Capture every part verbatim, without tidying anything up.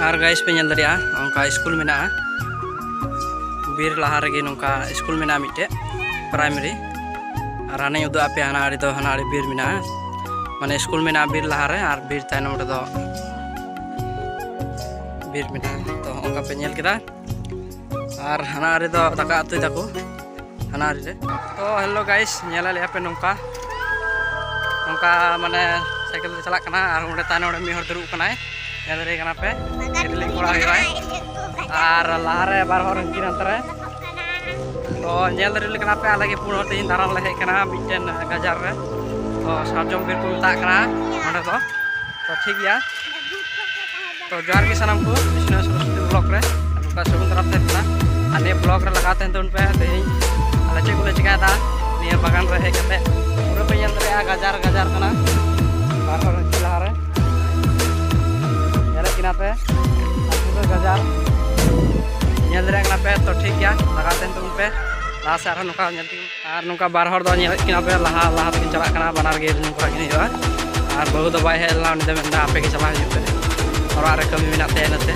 ᱟᱨ ᱜᱟᱭᱤᱥ ᱯᱮ ᱧᱮᱞ ᱫᱟᱲᱮᱭᱟᱜᱼᱟ, ᱚᱱᱠᱟ ᱥᱠᱩᱞ ᱢᱮᱱᱟᱜᱼᱟ, ᱵᱤᱨ ᱞᱟᱦᱟ ᱨᱮᱜᱮ ᱱᱚᱝᱠᱟ ᱥᱠᱩᱞ ᱢᱮᱱᱟᱜᱼᱟ ᱢᱤᱫᱴᱮᱡ ᱯᱨᱟᱭᱢᱟᱨᱤ᱾ ᱟᱨ ᱦᱟᱱᱮᱧ ᱩᱫᱩᱜ ᱟᱯᱮᱭᱟ, ᱦᱟᱱᱟ ᱟᱲᱮ ᱫᱚ, ᱦᱟᱱᱟ ᱟᱲᱮ ᱵᱤᱨ ᱢᱮᱱᱟᱜᱼᱟ, ᱢᱟᱱᱮ ᱥᱠᱩᱞ ᱢᱮᱱᱟᱜᱼᱟ ᱵᱤᱨ ᱞᱟᱦᱟᱨᱮ, ᱟᱨ ᱵᱤᱨ ᱛᱟᱭᱱᱚᱢ ᱨᱮᱫᱚ ᱵᱤᱨ ᱢᱮᱱᱟᱜᱼᱟ᱾ ᱛᱚ ᱚᱱᱠᱟ ᱯᱮ ᱧᱮᱞ ᱠᱮᱫᱟ᱾ ᱟᱨ ᱦᱟᱱᱟ ᱟᱲᱮ ᱫᱚ ᱫᱟᱠᱟ ᱩᱛᱩᱭ ᱫᱟᱠᱚ ᱦᱟᱱᱟ ᱟᱲᱮ ᱨᱮ᱾ ᱛᱚ ᱦᱮᱞᱳ ᱜᱟᱭᱤᱥ, ᱧᱮᱞ ᱞᱮᱭᱟ ᱯᱮ ᱱᱚᱝᱠᱟ, ᱱᱚᱝᱠᱟ ᱢᱟᱱᱮ ᱥᱟᱭᱠᱮᱞ ᱛᱮ ᱪᱟᱞᱟᱜ ᱠᱟᱱᱟ, ᱟᱨ ᱚᱸᱰᱮ ᱛᱟᱭᱱᱚᱢ ᱨᱮ ᱢᱤᱫ ᱦᱚᱲ ᱫᱩᱲᱩᱵ ᱠᱟᱱᱟᱭ, ᱧᱮᱞ ᱫᱟᱲᱮ ᱠᱟᱱᱟ ᱯᱮ᱾ ᱠᱚᱲᱟ ᱦᱩᱭᱩᱜᱼᱟᱭ᱾ ᱟᱨ ᱞᱟᱦᱟᱨᱮ ᱵᱟᱨ ᱦᱚᱲ ᱩᱱᱠᱤᱱ ᱦᱟᱱᱛᱮ ᱨᱮ᱾ ᱛᱚ ᱧᱮᱞ ᱫᱟᱲᱮ ᱠᱟᱱᱟ ᱯᱮ, ᱟᱞᱮ ᱜᱮ ᱯᱩᱱ ᱦᱚᱲ ᱛᱮᱦᱮᱧ ᱫᱟᱬᱟᱱ ᱞᱮ ᱦᱮᱡ ᱠᱟᱱᱟ ᱢᱤᱫᱴᱮᱱ ᱜᱟᱡᱟᱲ ᱨᱮ᱾ ᱛᱚ ᱥᱟᱨᱡᱚᱢ ᱵᱤᱨ ᱠᱚ ᱢᱮᱛᱟᱜ ᱠᱟᱱᱟ ᱚᱸᱰᱮ ᱫᱚ᱾ ᱛᱚ ᱴᱷᱤᱠ ᱜᱮᱭᱟ, ᱛᱚ ᱡᱚᱦᱟᱨ ᱜᱮ ᱥᱟᱱᱟᱢ ᱠᱚ, ᱵᱤᱥᱱᱩ ᱥᱚᱨᱚᱥᱚᱛᱤ ᱵᱞᱚᱜ ᱨᱮ ᱱᱚᱝᱠᱟ ᱥᱟᱹᱜᱩᱱ ᱫᱟᱨᱟᱢ ᱛᱟᱦᱮᱱ ᱠᱟᱱᱟ᱾ ᱟᱨ ᱱᱤᱭᱟᱹ ᱵᱞᱚᱜ ᱨᱮ ᱞᱟᱜᱟᱣ ᱛᱟᱦᱮᱱ ᱛᱟᱵᱚᱱ ᱯᱮ᱾ ᱛᱮᱦᱮᱧ ᱟᱞᱮ ᱪᱮᱫ ᱠᱚᱞᱮ ᱪᱤᱠᱟᱭᱮᱫᱟ ᱱᱤᱭᱟᱹ ᱵᱟᱜᱟᱱ ᱨᱮ ᱦᱮᱡ ᱠᱟᱛᱮ, ᱯᱩᱨᱟᱹ ᱯᱮ ᱧᱮᱞ ᱫᱟᱲᱮᱭᱟᱜᱼᱟ᱾ ᱜᱟᱡᱟᱨ ᱜᱟᱡᱟᱨ ᱠᱟᱱᱟ, ᱵᱟᱨ ᱦᱚᱲ ᱞᱟᱦᱟᱨᱮ ᱧᱮᱞᱮᱫ ᱠᱤᱱᱟ ᱯᱮ, ᱟᱨ ᱯᱩᱨᱟᱹ ᱜᱟᱡᱟᱲ ᱧᱮᱞ ᱫᱟᱲᱮᱭᱟᱜ ᱠᱟᱱᱟ ᱯᱮ᱾ ᱛᱚ ᱴᱷᱤᱠ ᱜᱮᱭᱟ, ᱞᱟᱜᱟᱣ ᱛᱟᱦᱮᱱ ᱛᱟᱵᱚᱱ ᱯᱮ, ᱞᱟᱦᱟ ᱥᱮᱫ ᱟᱨᱦᱚᱸ ᱱᱚᱝᱠᱟ ᱧᱮᱞ ᱛᱮᱜᱮ᱾ ᱟᱨ ᱱᱚᱝᱠᱟ ᱵᱟᱨ ᱦᱚᱲ ᱫᱚ ᱧᱮᱞᱮᱫ ᱠᱤᱱᱟ ᱯᱮ, ᱞᱟᱦᱟ ᱞᱟᱦᱟ ᱛᱮᱠᱤᱱ ᱪᱟᱞᱟᱜ ᱠᱟᱱᱟ, ᱵᱟᱱᱟᱨ ᱜᱮ ᱨᱤᱱ ᱠᱚᱲᱟ ᱠᱤᱱ ᱦᱩᱭᱩᱜᱼᱟ᱾ ᱟᱨ ᱵᱟᱹᱦᱩ ᱫᱚ ᱵᱟᱭ ᱦᱮᱡ ᱞᱮᱱᱟ, ᱩᱱᱤ ᱫᱚ ᱢᱮᱱᱫᱟ ᱟᱯᱮ ᱜᱮ ᱪᱟᱞᱟᱜ ᱦᱩᱭᱩᱜ ᱯᱮ, ᱚᱲᱟᱜ ᱨᱮ ᱠᱟᱹᱢᱤ ᱢᱮᱱᱟᱜ ᱛᱟᱭᱟ ᱤᱱᱟᱹᱛᱮ᱾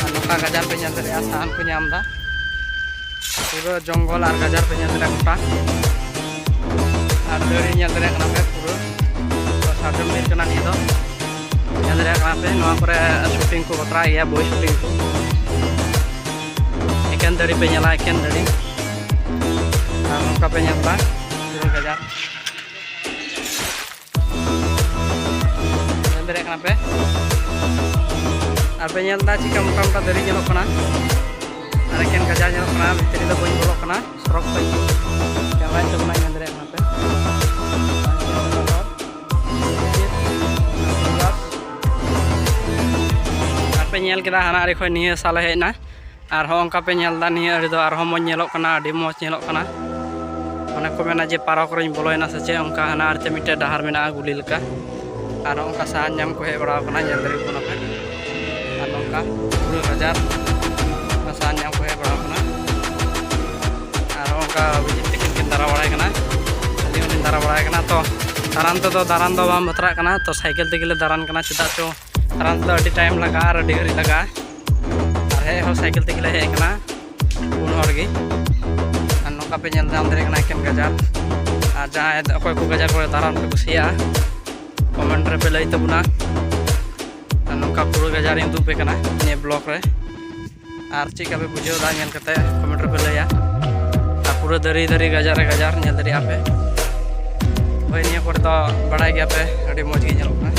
ᱟᱨ ᱱᱚᱝᱠᱟ ᱜᱟᱡᱟᱲ ᱯᱮ ᱧᱮᱞ ᱫᱟᱲᱮᱭᱟᱜᱼᱟ, ᱥᱟᱦᱟᱱ ᱠᱚ ᱧᱟᱢ ᱮᱫᱟ, ᱯᱩᱨᱟᱹ ᱡᱚᱝᱜᱚᱞ ᱟᱨ ᱜᱟᱡᱟᱲ ᱯᱮ ᱧᱮᱞ ᱫᱟᱲᱮᱭᱟᱜ ᱜᱚᱴᱟ᱾ ᱟᱨ ᱫᱟᱨᱮ ᱧᱮᱞ ᱫᱟᱲᱮᱭᱟᱜ ᱠᱟᱱᱟ ᱯᱮ, ᱯᱩᱨᱟᱹ ᱥᱟᱨᱡᱚᱢ ᱵᱤᱨ ᱠᱟᱱᱟ ᱱᱤᱭᱟᱹ ᱫᱚ, ᱧᱮᱞ ᱫᱟᱲᱮᱭᱟᱜ ᱠᱟᱱᱟ ᱯᱮ᱾ ᱱᱚᱣᱟ ᱠᱚᱨᱮ ᱥᱩᱴᱤᱝ ᱠᱚ ᱵᱟᱛᱨᱟᱜ ᱜᱮᱭᱟ, ᱵᱳᱭ ᱥᱩᱴᱤᱝ ᱠᱚ᱾ ᱮᱠᱮᱱ ᱫᱟᱨᱮ ᱯᱮ ᱧᱮᱞᱟ, ᱮᱠᱮᱱ ᱫᱟᱨᱮ᱾ ᱟᱨ ᱱᱚᱝᱠᱟ ᱯᱮ ᱧᱮᱞ ᱮᱫᱟ ᱯᱩᱨᱟᱹ ᱜᱟᱡᱟᱲ᱾ ᱧᱮᱞ ᱫᱟᱲᱮᱭᱟᱜ ᱠᱟᱱᱟ ᱯᱮ, ᱟᱨ ᱯᱮ ᱧᱮᱞ ᱮᱫᱟ ᱪᱤᱠᱟ ᱢᱚᱴᱟ ᱢᱚᱴᱟ ᱫᱟᱨᱮ ᱧᱮᱞᱚᱜ ᱠᱟᱱᱟ, ᱟᱨ ᱮᱠᱮᱱ ᱜᱟᱡᱟᱲ ᱧᱮᱞᱚᱜ ᱠᱟᱱᱟ᱾ ᱵᱷᱤᱛᱨᱤ ᱫᱚ ᱵᱟᱹᱧ ᱵᱚᱞᱚᱜ ᱠᱟᱱᱟ, ᱥᱚᱨᱚᱠ ᱠᱷᱚᱡ ᱜᱮ ᱠᱮᱢᱨᱟᱧ ᱛᱟᱵᱚᱱᱟ, ᱧᱮᱞ ᱫᱟᱲᱮᱭᱟᱜ ᱠᱟᱱᱟ ᱯᱮ᱾ ᱟᱨ ᱯᱮ ᱧᱮᱞ ᱠᱮᱫᱟ, ᱦᱟᱱᱟ ᱟᱲᱮ ᱠᱷᱚᱡ ᱱᱤᱭᱟᱹ ᱥᱟᱞᱮ ᱦᱮᱡ ᱮᱱᱟ᱾ ᱟᱨ ᱦᱚᱸ ᱚᱱᱠᱟ ᱯᱮ ᱧᱮᱞ ᱮᱫᱟ, ᱱᱤᱭᱟᱹ ᱟᱲᱮ ᱫᱚ ᱟᱨᱦᱚᱸ ᱢᱚᱡᱽ ᱧᱮᱞᱚᱜ ᱠᱟᱱᱟ, ᱟᱹᱰᱤ ᱢᱚᱡᱽ ᱧᱮᱞᱚᱜ ᱠᱟᱱᱟ᱾ ᱚᱱᱮ ᱠᱚ ᱢᱮᱱᱟ ᱡᱮ ᱯᱟᱨᱚᱠ ᱨᱮᱧ ᱵᱚᱞᱚᱭᱮᱱᱟ ᱥᱮ ᱪᱮᱫ, ᱚᱱᱠᱟ ᱦᱟᱱᱟ ᱟᱲᱮᱛᱮ ᱢᱤᱫᱴᱮᱡ ᱰᱟᱦᱟᱨ ᱢᱮᱱᱟᱜᱼᱟ ᱜᱩᱞᱤ ᱞᱮᱠᱟ᱾ ᱟᱨ ᱱᱚᱝᱠᱟ ᱥᱟᱦᱟᱱ ᱧᱟᱢ ᱠᱚ ᱦᱮᱡ ᱵᱟᱲᱟᱣ ᱠᱟᱱᱟ, ᱧᱮᱞ ᱫᱟᱲᱮᱭᱟᱜ ᱠᱟᱱᱟ ᱯᱮ᱾ ᱟᱨ ᱱᱚᱝᱠᱟ ᱯᱩᱨᱟᱹ ᱜᱟᱡᱟᱲ ᱥᱟᱦᱟᱱ ᱧᱟᱢ ᱠᱚ ᱦᱮᱡ ᱵᱟᱲᱟᱣ ᱠᱟᱱᱟ᱾ ᱟᱨ ᱚᱱᱠᱟ ᱵᱤᱡᱤᱛ ᱛᱟᱹᱠᱤᱱ ᱠᱤᱱ ᱫᱟᱬᱟ ᱵᱟᱲᱟᱭ ᱠᱟᱱᱟ, ᱟᱹᱞᱤᱧ ᱦᱚᱸᱞᱤᱧ ᱫᱟᱬᱟ ᱵᱟᱲᱟᱭ ᱠᱟᱱᱟ᱾ ᱛᱚ ᱫᱟᱬᱟᱱ ᱛᱮᱫᱚ ᱫᱟᱬᱟᱱ ᱫᱚ ᱵᱟᱝ ᱵᱟᱛᱨᱟᱜ ᱠᱟᱱᱟ, ᱛᱚ ᱥᱟᱭᱠᱮᱞ ᱛᱮᱜᱮ ᱞᱮ ᱫᱟᱬᱟᱱ ᱠᱟᱱᱟ, ᱪᱮᱫᱟᱜ ᱪᱚ ᱛᱟᱲᱟᱢ ᱛᱮᱫᱚ ᱟᱹᱰᱤ ᱴᱟᱭᱤᱢ ᱞᱟᱜᱟᱜᱼᱟ ᱟᱨ ᱟᱹᱰᱤ ᱜᱷᱟᱹᱲᱤᱡ ᱞᱟᱜᱟᱜᱼᱟ᱾ ᱟᱨ ᱦᱮᱡ ᱦᱚᱸ ᱥᱟᱭᱠᱮᱞ ᱛᱮᱜᱮ ᱞᱮ ᱦᱮᱡ ᱟᱠᱟᱱᱟ, ᱯᱩᱱ ᱦᱚᱲ ᱜᱮ᱾ ᱟᱨ ᱱᱚᱝᱠᱟ ᱯᱮ ᱧᱮᱞ ᱧᱟᱢ ᱫᱟᱲᱮᱭᱟᱜ ᱠᱟᱱᱟ ᱮᱠᱮᱱ ᱜᱟᱡᱟᱲ᱾ ᱟᱨ ᱡᱟᱦᱟᱸᱭ ᱚᱠᱚᱭ ᱠᱚ ᱜᱟᱡᱟᱲ ᱠᱚᱨᱮ ᱫᱟᱬᱟᱱ ᱯᱮ ᱠᱩᱥᱤᱭᱟᱜᱼᱟ, ᱠᱚᱢᱮᱱᱴ ᱨᱮᱯᱮ ᱞᱟᱹᱭ ᱛᱟᱵᱚᱱᱟ᱾ ᱟᱨ ᱱᱚᱝᱠᱟ ᱯᱩᱨᱟᱹ ᱜᱟᱡᱟᱲ ᱤᱧ ᱩᱫᱩᱜ ᱯᱮ ᱠᱟᱱᱟ ᱱᱤᱭᱟᱹ ᱵᱞᱚᱜ ᱨᱮ᱾ ᱟᱨ ᱪᱮᱫ ᱞᱮᱠᱟ ᱯᱮ ᱵᱩᱡᱷᱟᱹᱣ ᱮᱫᱟ ᱧᱮᱞ ᱠᱟᱛᱮ, ᱠᱚᱢᱮᱱᱴ ᱨᱮᱯᱮ ᱞᱟᱹᱭᱟ᱾ ᱟᱨ ᱯᱩᱨᱟᱹ ᱫᱟᱨᱮ ᱫᱟᱨᱮ, ᱜᱟᱡᱟᱲ ᱨᱮ ᱜᱟᱡᱟᱲ ᱧᱮᱞ ᱫᱟᱲᱮᱭᱟᱜᱼᱟ ᱯᱮ᱾ ᱦᱳᱭ, ᱱᱤᱭᱟᱹ ᱠᱚᱨᱮ ᱫᱚ ᱵᱟᱲᱟᱭ ᱜᱮᱭᱟ ᱯᱮ, ᱟᱹᱰᱤ ᱢᱚᱡᱽ ᱜᱮ ᱧᱮᱞᱚᱜ ᱠᱟᱱᱟ᱾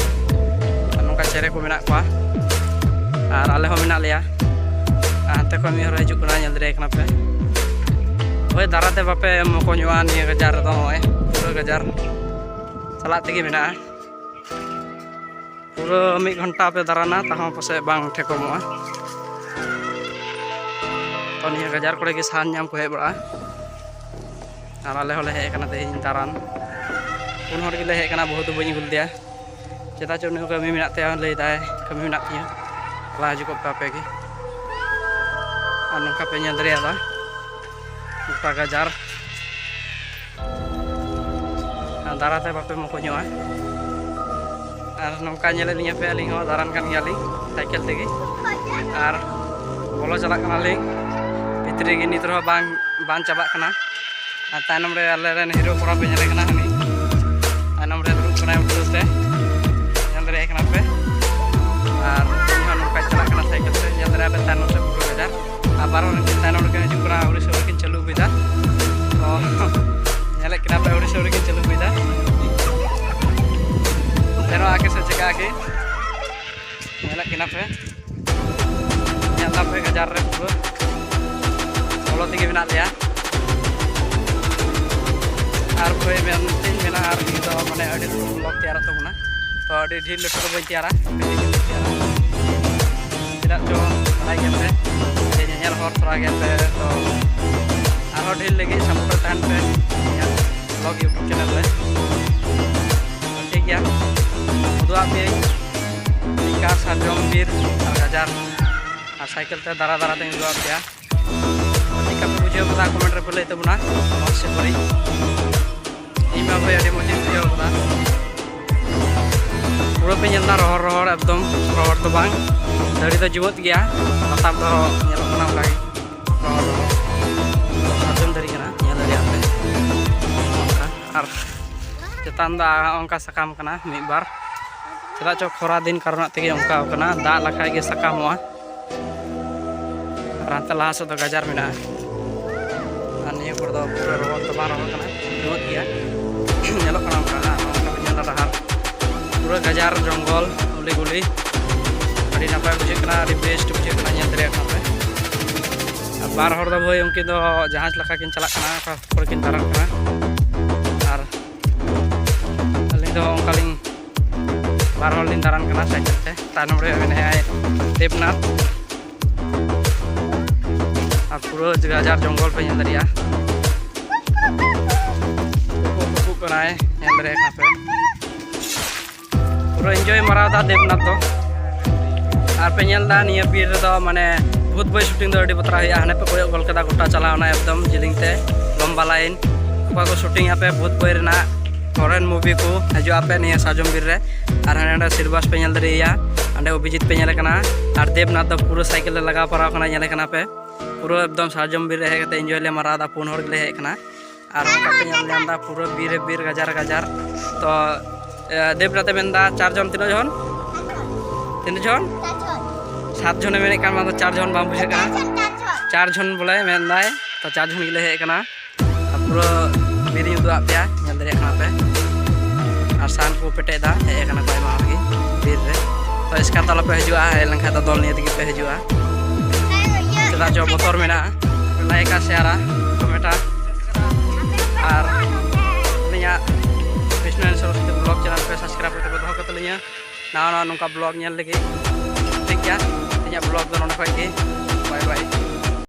ᱟᱨ ᱱᱚᱝᱠᱟ ᱪᱮᱬᱮ ᱠᱚ ᱢᱮᱱᱟᱜ ᱠᱚᱣᱟ, ᱟᱨ ᱟᱞᱮ ᱦᱚᱸ ᱢᱮᱱᱟᱜ ᱞᱮᱭᱟ᱾ ᱟᱨ ᱦᱟᱱᱛᱮ ᱠᱷᱚᱱ ᱢᱤᱫ ᱦᱚᱲᱮ ᱦᱤᱡᱩᱜ ᱠᱟᱱᱟ, ᱧᱮᱞ ᱫᱟᱲᱮᱭᱟᱭ ᱠᱟᱱᱟ ᱯᱮ᱾ ᱦᱳᱭ, ᱫᱟᱨᱟ ᱛᱮ ᱵᱟᱯᱮ ᱢᱚᱠᱚᱧᱚᱜᱼᱟ ᱱᱤᱭᱟᱹ ᱜᱟᱡᱟᱲ ᱨᱮᱫᱚ, ᱱᱚᱜᱼᱚᱭ ᱯᱩᱨᱟᱹ ᱜᱟᱡᱟᱲ ᱪᱟᱞᱟᱜ ᱛᱮᱜᱮ ᱢᱮᱱᱟᱜᱼᱟ᱾ ᱯᱩᱨᱟᱹ ᱢᱤᱫ ᱜᱷᱚᱱᱴᱟ ᱯᱮ ᱫᱟᱬᱟᱱᱟ, ᱛᱟᱦᱚᱸ ᱯᱟᱥᱮᱡ ᱵᱟᱝ ᱴᱷᱮᱠᱚᱢᱚᱜᱼᱟ᱾ ᱛᱚ, ᱱᱤᱭᱟᱹ ᱜᱟᱡᱟᱲ ᱠᱚᱨᱮ ᱜᱮ ᱥᱟᱦᱟᱱ ᱧᱟᱢ ᱠᱚ ᱦᱮᱡ ᱵᱟᱲᱟᱜᱼᱟ᱾ ᱟᱨ ᱟᱞᱮ ᱦᱚᱸᱞᱮ ᱦᱮᱡ ᱟᱠᱟᱱᱟ ᱛᱮᱦᱮᱧ ᱫᱟᱬᱟᱱ᱾ ᱯᱩᱱ ᱦᱚᱲ ᱜᱮᱞᱮ ᱦᱮᱡ ᱟᱠᱟᱱᱟ, ᱵᱟᱹᱦᱩ ᱫᱚ ᱵᱟᱹᱧ ᱟᱹᱜᱩ ᱞᱮᱫᱮᱭᱟ᱾ ᱪᱮᱫᱟᱜ ᱪᱚ ᱩᱱᱤ ᱦᱚᱸ ᱠᱟᱹᱢᱤ ᱢᱮᱱᱟᱜ ᱛᱟᱭᱟ, ᱞᱟᱹᱭ ᱫᱟᱭ, "ᱠᱟᱹᱢᱤ ᱢᱮᱱᱟᱜ ᱛᱤᱧᱟᱹ, ᱪᱟᱞᱟᱣ ᱦᱤᱡᱩᱜᱚᱜ ᱯᱮ ᱟᱯᱮ ᱜᱮ᱾" ᱟᱨ ᱱᱚᱝᱠᱟ ᱯᱮ ᱧᱮᱞ ᱫᱟᱲᱮᱭᱟᱫᱟ ᱜᱚᱴᱟ ᱜᱟᱡᱟᱲ᱾ ᱟᱨ ᱫᱟᱨᱟ ᱛᱮ ᱵᱟᱯᱮ ᱢᱚᱠᱚᱧᱚᱜᱼᱟ᱾ ᱟᱨ ᱱᱚᱝᱠᱟ ᱧᱮᱞᱮᱫ ᱞᱤᱧᱟ ᱯᱮ, ᱟᱹᱞᱤᱧ ᱦᱚᱸ ᱫᱟᱬᱟᱱ ᱠᱟᱱ ᱜᱮᱭᱟᱞᱤᱧ ᱥᱟᱭᱠᱮᱞ ᱛᱮᱜᱮ᱾ ᱟᱨ ᱵᱚᱞᱚ ᱪᱟᱞᱟᱜ ᱠᱟᱱᱟᱞᱤᱧ ᱵᱷᱤᱛᱨᱤ ᱜᱮ, ᱱᱤᱛ ᱨᱮᱦᱚᱸ ᱵᱟᱝ, ᱵᱟᱝ ᱪᱟᱵᱟᱜ ᱠᱟᱱᱟ᱾ ᱟᱨ ᱛᱟᱭᱱᱚᱢ ᱨᱮ ᱟᱞᱮ ᱨᱮᱱ ᱦᱤᱨᱳ ᱠᱚᱲᱟ ᱯᱮ ᱧᱮᱞᱮ ᱠᱟᱱᱟ, ᱦᱟᱹᱱᱤ ᱛᱟᱭᱱᱚᱢ ᱨᱮ ᱫᱩᱲᱩᱵ ᱠᱟᱱᱟᱭ ᱩᱞᱴᱟᱹ ᱛᱮ, ᱧᱮᱞ ᱫᱟᱲᱮᱭᱟᱭ ᱠᱟᱱᱟ ᱯᱮ᱾ ᱟᱨ ᱤᱧ ᱦᱚᱸ ᱱᱚᱝᱠᱟ ᱪᱟᱞᱟᱜ ᱠᱟᱱᱟ ᱥᱟᱭᱠᱮᱞ ᱛᱮ, ᱧᱮᱞ ᱫᱟᱲᱮᱭᱟᱜ ᱯᱮ ᱛᱟᱭᱱᱚᱢ ᱨᱮ ᱯᱩᱨᱟᱹ ᱜᱟᱡᱟᱲ᱾ ᱟᱨ ᱵᱟᱨ ᱦᱚᱲ ᱩᱱᱠᱤᱱ ᱛᱟᱭᱱᱚᱢ ᱨᱮᱠᱤᱱ ᱦᱤᱡᱩᱜ ᱠᱟᱱᱟ, ᱟᱹᱣᱲᱤ ᱥᱟᱹᱣᱲᱤ ᱠᱤᱱ ᱪᱟᱹᱞᱩ ᱟᱹᱜᱩᱭᱮᱫᱟ᱾ ᱛᱚ ᱧᱮᱞᱮᱫ ᱠᱤᱱᱟ ᱯᱮ, ᱟᱹᱣᱲᱤ ᱥᱟᱹᱣᱲᱤ ᱠᱤᱱ ᱪᱟᱹᱞᱩ ᱟᱹᱜᱩᱭᱮᱫᱟ᱾ ᱥᱮᱱᱚᱜ ᱟᱹᱠᱤᱱ ᱥᱮ ᱪᱤᱠᱟᱹᱜ ᱟᱹᱠᱤᱱ, ᱧᱮᱞᱮᱫ ᱠᱤᱱᱟ ᱯᱮ᱾ ᱧᱮᱞ ᱫᱟᱯᱮ ᱜᱟᱡᱟᱲ ᱨᱮ ᱯᱩᱨᱟᱹ ᱵᱚᱞᱚ ᱛᱮᱜᱮ ᱢᱮᱱᱟᱜ ᱞᱮᱭᱟ᱾ ᱟᱨ ᱵᱷᱟᱹᱭ ᱢᱮᱱ ᱪᱮᱫ ᱤᱧ ᱢᱮᱱᱟ, ᱟᱨ ᱱᱤᱭᱟᱹ ᱫᱚ ᱢᱟᱱᱮ ᱟᱹᱰᱤ ᱞᱟᱹᱴᱩ vlog ᱛᱮᱭᱟᱨᱚᱜ ᱛᱟᱵᱚᱱᱟ᱾ ᱛᱚ ᱟᱹᱰᱤ ᱰᱷᱮᱨ ᱞᱟᱹᱴᱩ ᱫᱚ ᱵᱟᱹᱧ ᱛᱮᱭᱟᱨᱟ, ᱠᱟᱹᱴᱤᱡ ᱠᱟᱹᱴᱤᱡ ᱛᱮᱭᱟᱨᱟ᱾ ᱪᱮᱫᱟᱜ ᱪᱚ ᱵᱟᱲᱟᱭ ᱜᱮᱭᱟ ᱯᱮ ᱡᱮ ᱧᱮᱧᱮᱞ ᱦᱚᱲ ᱛᱷᱚᱲᱟ ᱜᱮ ᱯᱮ, ᱛᱚ ᱟᱨᱦᱚᱸ ᱰᱷᱮᱨ ᱞᱟᱹᱜᱤᱫ support ᱨᱮ ᱛᱟᱦᱮᱱ ᱯᱮ ᱤᱧᱟᱹᱜ vlog YouTube channel ᱨᱮ᱾ ᱛᱚ ᱴᱷᱤᱠ ᱜᱮᱭᱟ, ᱩᱫᱩᱜ ᱟᱫ ᱯᱮᱭᱟᱹᱧ ᱪᱮᱫᱠᱟ ᱥᱟᱨᱡᱚᱢ ᱵᱤᱨ ᱟᱨ ᱜᱟᱡᱟᱲ, ᱟᱨ ᱥᱟᱭᱠᱮᱞ ᱛᱮ ᱫᱟᱨᱟ ᱫᱟᱨᱟ ᱛᱮᱧ ᱩᱫᱩᱜ ᱟᱫ ᱯᱮᱭᱟ᱾ ᱪᱮᱫ ᱞᱮᱠᱟ ᱯᱮ ᱵᱩᱡᱷᱟᱹᱣ ᱠᱮᱫᱟ, comment ᱨᱮᱯᱮ ᱞᱟᱹᱭ ᱛᱟᱵᱚᱱᱟ, ᱢᱚᱡᱽ ᱥᱮ ᱵᱟᱹᱲᱤᱡ᱾ ᱤᱧ ᱢᱟ ᱵᱷᱟᱹᱭ ᱟᱹᱰᱤ ᱢᱚᱡᱽ ᱤᱧ ᱵᱩᱡᱷᱟᱹᱣ ᱠᱮᱫᱟ᱾ ᱯᱩᱨᱟᱹ ᱯᱮ ᱧᱮᱞ ᱮᱫᱟ ᱨᱚᱦᱚᱲ ᱨᱚᱦᱚᱲ, ᱮᱠᱫᱚᱢ ᱨᱚᱦᱚᱲ ᱫᱚ ᱵᱟᱝ, ᱫᱟᱨᱮ ᱫᱚ ᱡᱩᱣᱟᱹᱫ ᱜᱮᱭᱟ, ᱞᱟᱛᱟᱨ ᱫᱚ ᱧᱮᱞᱚᱜ ᱠᱟᱱᱟ ᱚᱱᱠᱟ ᱜᱮ ᱨᱚᱦᱚᱲ ᱨᱚᱦᱚᱲ᱾ ᱥᱟᱨᱡᱚᱢ ᱫᱟᱨᱮ ᱠᱟᱱᱟ, ᱧᱮᱞ ᱫᱟᱲᱮᱭᱟᱜ ᱯᱮ ᱚᱱᱠᱟ᱾ ᱟᱨ ᱪᱮᱛᱟᱱ ᱫᱚ ᱚᱱᱠᱟ ᱥᱟᱠᱟᱢ ᱠᱟᱱᱟ ᱢᱤᱫ ᱵᱟᱨ, ᱪᱮᱫᱟᱜ ᱪᱚ ᱠᱷᱚᱨᱟ ᱫᱤᱱ ᱠᱟᱨᱚᱱᱟᱜ ᱛᱮᱜᱮ ᱚᱱᱠᱟ ᱠᱟᱱᱟ, ᱫᱟᱜ ᱞᱮᱠᱷᱟᱡ ᱜᱮ ᱥᱟᱠᱟᱢᱚᱜᱼᱟ᱾ ᱟᱨ ᱦᱟᱱᱛᱮ ᱞᱟᱦᱟ ᱥᱮᱫ ᱫᱚ ᱜᱟᱡᱟᱲ ᱢᱮᱱᱟᱜᱼᱟ᱾ ᱟᱨ ᱱᱤᱭᱟᱹ ᱠᱚᱨᱮ ᱫᱚ ᱯᱩᱨᱟᱹ ᱨᱚᱦᱚᱲ ᱫᱚ ᱵᱟᱝ ᱨᱚᱦᱚᱲ ᱠᱟᱱᱟ, ᱡᱩᱣᱟᱹᱫ ᱜᱮᱭᱟ᱾ ᱧᱮᱞᱚᱜ ᱠᱟᱱᱟ ᱚᱱᱠᱟ, ᱦᱟᱸᱜ ᱚᱱᱠᱟ ᱯᱮ ᱧᱮᱞ ᱫᱟ ᱰᱟᱦᱟᱨ, ᱯᱩᱨᱟᱹ ᱜᱟᱡᱟᱲ ᱡᱚᱝᱜᱚᱞ ᱩᱞᱤ ᱜᱩᱞᱤ᱾ ᱟᱹᱰᱤ ᱱᱟᱯᱟᱭ ᱵᱩᱡᱷᱟᱹᱜ ᱠᱟᱱᱟ, ᱟᱹᱰᱤ ᱵᱮᱥᱴ ᱵᱩᱡᱷᱟᱹᱜ ᱠᱟᱱᱟ, ᱧᱮᱞ ᱫᱟᱲᱮᱭᱟᱜ ᱠᱟᱱᱟ ᱯᱮ᱾ ᱟᱨ ᱵᱟᱨ ᱦᱚᱲ ᱫᱚ ᱵᱷᱟᱹᱭ ᱩᱱᱠᱤᱱ ᱫᱚ ᱡᱟᱦᱟᱡᱽ ᱞᱮᱠᱟ ᱠᱤᱱ ᱪᱟᱞᱟᱜ ᱠᱟᱱᱟ, ᱚᱠᱟ ᱠᱚᱨᱮ ᱠᱤᱱ ᱫᱟᱬᱟᱱ ᱠᱟᱱᱟ᱾ ᱟᱨ ᱟᱹᱞᱤᱧ ᱫᱚ ᱚᱱᱠᱟᱞᱤᱧ ᱵᱟᱨ ᱦᱚᱲ ᱞᱤᱧ ᱫᱟᱬᱟᱱ ᱠᱟᱱᱟ ᱥᱟᱭᱠᱮᱞ ᱛᱮ᱾ ᱛᱟᱭᱱᱚᱢ ᱨᱮ ᱢᱮᱱᱟᱭᱟ ᱫᱮᱵᱽᱱᱟᱛᱷ᱾ ᱟᱨ ᱯᱩᱨᱟᱹ ᱜᱟᱡᱟᱲ ᱡᱚᱝᱜᱚᱞ ᱯᱮ ᱧᱮᱞ ᱫᱟᱲᱮᱭᱟᱜᱼᱟ᱾ ᱩᱠᱩ ᱩᱠᱩ ᱠᱟᱱᱟᱭ, ᱧᱮᱞ ᱫᱟᱲᱮᱭᱟᱜ ᱠᱟᱱᱟ ᱯᱮ᱾ ᱯᱩᱨᱟᱹ ᱤᱱᱡᱚᱭ ᱢᱟᱨᱟᱣ ᱫᱟ ᱫᱮᱵᱽᱱᱟᱛᱷ ᱫᱚ᱾ ᱟᱨ ᱯᱮ ᱧᱮᱞ ᱫᱟ ᱱᱤᱭᱟᱹ ᱵᱤᱨ ᱨᱮᱫᱚ ᱢᱟᱱᱮ ᱵᱷᱩᱛ ᱵᱚᱭ ᱥᱩᱴᱤᱝ ᱫᱚ ᱟᱹᱰᱤ ᱵᱟᱛᱨᱟ ᱦᱩᱭᱩᱜᱼᱟ᱾ ᱦᱟᱱᱮ ᱯᱮ ᱠᱚᱭᱚᱜ ᱜᱚᱞ ᱠᱮᱫᱟ, ᱜᱚᱴᱟ ᱪᱟᱞᱟᱣ ᱮᱱᱟ ᱮᱠᱫᱚᱢ ᱡᱤᱞᱤᱧ ᱛᱮ, ᱞᱚᱢᱵᱟ ᱞᱟᱭᱤᱱ᱾ ᱚᱠᱟ ᱠᱚ ᱥᱩᱴᱤᱝ ᱟᱯᱮ ᱵᱷᱩᱛ ᱵᱚᱭ ᱨᱮᱱᱟᱜ ᱯᱷᱚᱨᱮᱱ ᱢᱩᱵᱷᱤ ᱠᱚ ᱦᱤᱡᱩᱜ ᱟᱯᱮ ᱱᱤᱭᱟᱹ ᱥᱟᱨᱡᱚᱢ ᱵᱤᱨ ᱨᱮ᱾ ᱟᱨ ᱦᱟᱱᱮ ᱚᱸᱰᱮ ᱥᱤᱨᱵᱟᱥ ᱯᱮ ᱧᱮᱞ ᱫᱟᱲᱮᱭᱟᱭᱟ, ᱚᱸᱰᱮ ᱚᱵᱷᱤᱡᱤᱛ ᱯᱮ ᱧᱮᱞᱮ ᱠᱟᱱᱟ᱾ ᱟᱨ ᱫᱮᱵᱽᱱᱟᱛᱷ ᱫᱚ ᱯᱩᱨᱟᱹ ᱥᱟᱭᱠᱮᱞ ᱨᱮ ᱞᱟᱜᱟᱣ ᱯᱟᱨᱟᱣ ᱠᱟᱱᱟ, ᱧᱮᱞᱮ ᱠᱟᱱᱟ ᱯᱮ᱾ ᱯᱩᱨᱟᱹ ᱮᱠᱫᱚᱢ ᱥᱟᱨᱡᱚᱢ ᱵᱤᱨ ᱨᱮ ᱦᱮᱡ ᱠᱟᱛᱮ ᱤᱱᱡᱚᱭ ᱞᱮ ᱢᱟᱨᱟᱣ ᱮᱫᱟ, ᱯᱩᱱ ᱦᱚᱲ ᱜᱮᱞᱮ ᱦᱮᱡ ᱠᱟᱱᱟ᱾ ᱟᱨ ᱚᱱᱠᱟ ᱯᱮ ᱧᱮᱞ ᱧᱟᱢ ᱮᱫᱟ ᱯᱩᱨᱟᱹ ᱵᱤᱨ ᱨᱮ ᱵᱤᱨ, ᱜᱟᱡᱟᱲ ᱨᱮ ᱜᱟᱡᱟᱲ᱾ ᱛᱚ ᱮ, ᱫᱮᱵᱽᱱᱟᱛᱷ ᱮ ᱢᱮᱱᱫᱟ ᱪᱟᱨ ᱡᱚᱱ᱾ ᱛᱤᱱᱟᱹᱜ ᱡᱚᱱ? ᱛᱤᱱᱟᱹᱜ ᱡᱚᱱ? ᱥᱟᱛ ᱡᱚᱱ ᱮ ᱢᱮᱱᱮᱫ ᱠᱟᱱ, ᱢᱟ ᱫᱚ ᱪᱟᱨ ᱡᱚᱱ ᱵᱟᱝ ᱵᱩᱡᱷᱟᱹᱜ ᱠᱟᱱᱟ᱾ ᱪᱟᱨ ᱡᱚᱱ ᱵᱚᱞᱮ ᱢᱮᱱᱫᱟᱭ, ᱛᱚ ᱪᱟᱨ ᱡᱚᱱ ᱜᱮᱞᱮ ᱦᱮᱡ ᱠᱟᱱᱟ᱾ ᱟᱨ ᱯᱩᱨᱟᱹ ᱵᱤᱨ ᱤᱧ ᱩᱫᱩᱜ ᱟᱫ ᱯᱮᱭᱟ, ᱧᱮᱞ ᱫᱟᱲᱮᱭᱟᱜ ᱠᱟᱱᱟ ᱯᱮ᱾ ᱟᱨ ᱥᱟᱦᱟᱱ ᱠᱚ ᱯᱮᱴᱮᱡ ᱮᱫᱟ, ᱦᱮᱡ ᱠᱟᱱᱟ ᱠᱚ ᱟᱭᱢᱟ ᱦᱚᱲ ᱜᱮ ᱵᱤᱨ ᱨᱮ᱾ ᱛᱚ ᱮᱥᱠᱟᱨ ᱫᱚ ᱟᱞᱚᱯᱮ ᱦᱤᱡᱩᱜᱼᱟ, ᱦᱮᱡ ᱞᱮᱱᱠᱷᱟᱱ ᱫᱚ ᱫᱚᱞ ᱱᱤᱭᱮ ᱛᱮᱜᱮ ᱯᱮ ᱦᱤᱡᱩᱜᱼᱟ᱾ ᱪᱮᱫᱟᱜ ᱪᱚ ᱵᱚᱛᱚᱨ ᱢᱮᱱᱟᱜᱼᱟ᱾ ᱞᱟᱭᱤᱠᱟ, ᱥᱮᱭᱟᱨᱟ, ᱠᱚᱢᱮᱱᱴᱟ᱾ ᱟᱨ ᱟᱹᱞᱤᱧᱟᱜ ᱵᱤᱥᱱᱩ ᱥᱚᱨᱚᱥᱚᱛᱤ ᱵᱞᱚᱜ ᱪᱮᱱᱮᱞ ᱯᱮ ᱥᱟᱵᱥᱠᱨᱟᱭᱤᱵ ᱠᱟᱛᱮ ᱯᱮ ᱫᱚᱦᱚ ᱠᱟᱛᱟ ᱞᱤᱧᱟ᱾ ᱱᱟᱣᱟ ᱱᱟᱣᱟ ᱱᱚᱝᱠᱟ ᱵᱞᱚᱜ ᱧᱮᱞ ᱞᱟᱹᱜᱤᱫ᱾ ᱴᱷᱤᱠ ᱜᱮᱭᱟ, ᱤᱧᱟᱹᱜ ᱵᱞᱚᱜ ᱫᱚ ᱱᱚᱰᱮ ᱠᱷᱚᱡ ᱜᱮ᱾